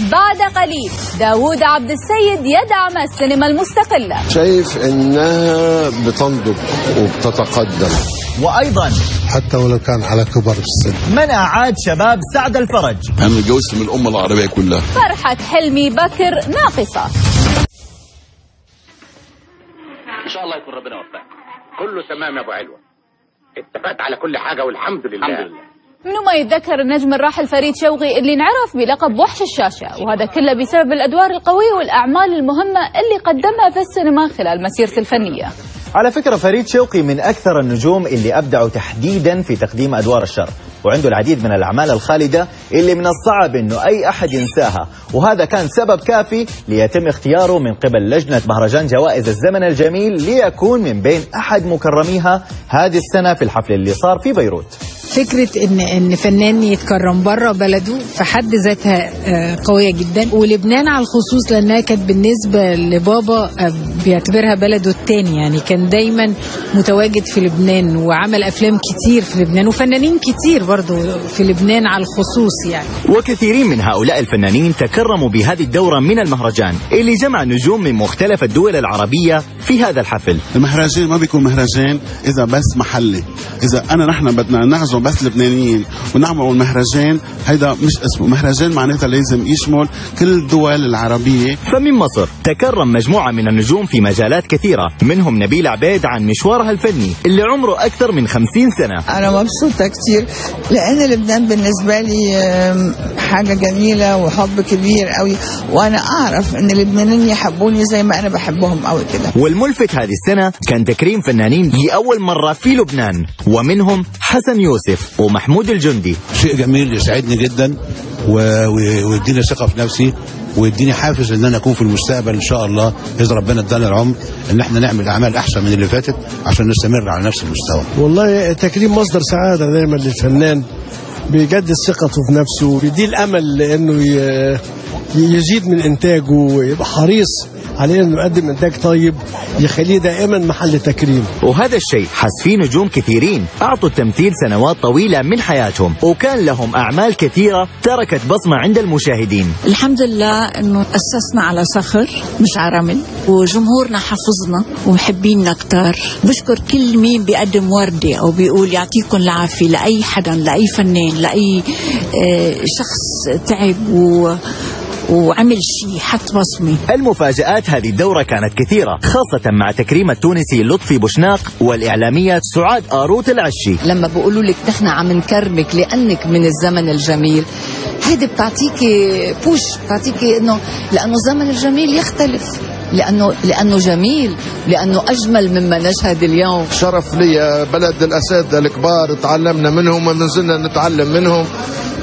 بعد قليل داوود عبد السيد يدعم السينما المستقلة. شايف انها بتنضج وبتتقدم. وايضا حتى ولو كان على كبر في السن. من اعاد شباب سعد الفرج. انا اتجوزت من الامة العربية كلها. فرحة حلمي بكر ناقصة. ان شاء الله يكون ربنا وفقك. كله تمام يا ابو علوة، اتفقت على كل حاجة والحمد لله. الحمد لله. منو ما يتذكر النجم الراحل فريد شوقي اللي انعرف بلقب وحش الشاشة، وهذا كله بسبب الأدوار القوية والأعمال المهمة اللي قدمها في السينما خلال مسيرته الفنية. على فكرة فريد شوقي من أكثر النجوم اللي أبدعوا تحديدا في تقديم أدوار الشر، وعنده العديد من الأعمال الخالدة اللي من الصعب أنه أي أحد ينساها، وهذا كان سبب كافي ليتم اختياره من قبل لجنة مهرجان جوائز الزمن الجميل ليكون من بين أحد مكرميها هذه السنة في الحفل اللي صار في بيروت. فكرة إن فنان يتكرم بره بلده في حد ذاتها قوية جدا، ولبنان على الخصوص لأنها كانت بالنسبة لبابا بيعتبرها بلده الثاني، يعني كان دايما متواجد في لبنان وعمل أفلام كتير في لبنان وفنانين كتير برضو في لبنان على الخصوص يعني. وكثيرين من هؤلاء الفنانين تكرموا بهذه الدورة من المهرجان اللي جمع نجوم من مختلف الدول العربية في هذا الحفل. المهرجان ما بيكون مهرجان إذا بس محلي، إذا نحن بدنا نعزم بس لبنانيين ونعمل مهرجان، هيدا مش اسمه مهرجان، معناتها لازم يشمل كل الدول العربية. فمن مصر تكرم مجموعة من النجوم في مجالات كثيرة، منهم نبيل عبيد عن مشوارها الفني اللي عمره أكثر من 50 سنة. أنا مبسوطة كثير لأن لبنان بالنسبة لي حاجة جميلة وحب كبير قوي، وأنا أعرف أن اللبنانيين يحبوني زي ما أنا بحبهم قوي كده. والملفت هذه السنة كان تكريم فنانين لأول مرة في لبنان، ومنهم حسن يوسف ومحمود الجندي. شيء جميل يسعدني جدا ويديني ثقة في نفسي ويديني حافز ان انا اكون في المستقبل ان شاء الله اذا ربنا ادانا العمر ان احنا نعمل اعمال احسن من اللي فاتت عشان نستمر على نفس المستوى. والله التكريم مصدر سعادة دايما للفنان، بيجدد ثقته في نفسه وبيديه الامل لانه يزيد من انتاجه ويبقى حريص عليه انه يقدم انتاج طيب يخليه دائما محل تكريم. وهذا الشيء حس فيه نجوم كثيرين اعطوا التمثيل سنوات طويلة من حياتهم، وكان لهم اعمال كثيرة تركت بصمة عند المشاهدين. الحمد لله انه اسسنا على صخر مش على رمل، وجمهورنا حفظنا ومحبيننا كتار. بشكر كل مين بيقدم ورده او بيقول يعطيكم العافية لاي حدا، لاي فنان، لاي شخص تعب وعمل شيء حط بصمة. المفاجآت هذه الدورة كانت كثيرة، خاصة مع تكريم التونسي لطفي بوشناق والإعلامية سعاد آروت العشي. لما بيقولوا لك نحن عم نكرمك لأنك من الزمن الجميل، هيدي بتعطيكي بوش، بتعطيكي إنه لأنه الزمن الجميل يختلف، لأنه جميل، لأنه أجمل مما نشهد اليوم. شرف لي بلد الأساتذة الكبار، تعلمنا منهم وما زلنا نتعلم منهم،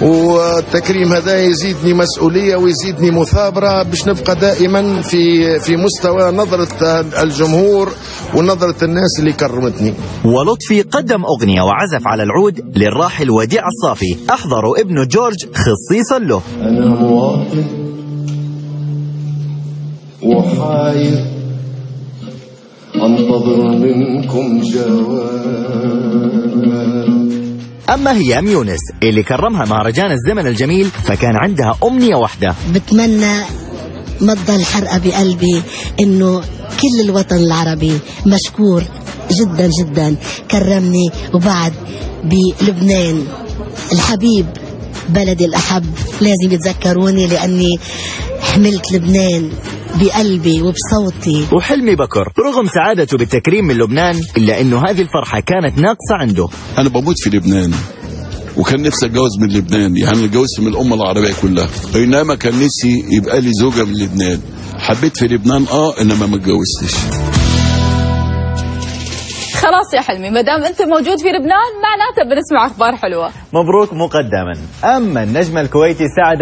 والتكريم هذا يزيدني مسؤولية ويزيدني مثابرة باش نبقى دائما في مستوى نظرة الجمهور ونظرة الناس اللي كرمتني. ولطفي قدم أغنية وعزف على العود للراحل وديع الصافي، أحضره ابنه جورج خصيصا له. أنا مواطن وحاير أنتظر منكم جواب. أما هيام يونس اللي كرمها مهرجان الزمن الجميل فكان عندها أمنية واحدة. بتمنى ما تضل حرقة بقلبي إنه كل الوطن العربي مشكور جدا جدا كرمني، وبعد بلبنان الحبيب بلدي الأحب لازم يتذكروني لأني حملت لبنان بقلبي وبصوتي. وحلمي بكر رغم سعادته بالتكريم من لبنان إلا أنه هذه الفرحة كانت ناقصة عنده. أنا بموت في لبنان وكان نفسي أتجوز من لبنان، يعني اتجوزت من الأمة العربية كلها، بينما كان نفسي يبقى لي زوجة من لبنان. حبيت في لبنان إنما ما اتجوزتش. خلاص يا حلمي، ما دام أنت موجود في لبنان معناته بنسمع أخبار حلوة. مبروك مقدما. أما النجم الكويتي سعد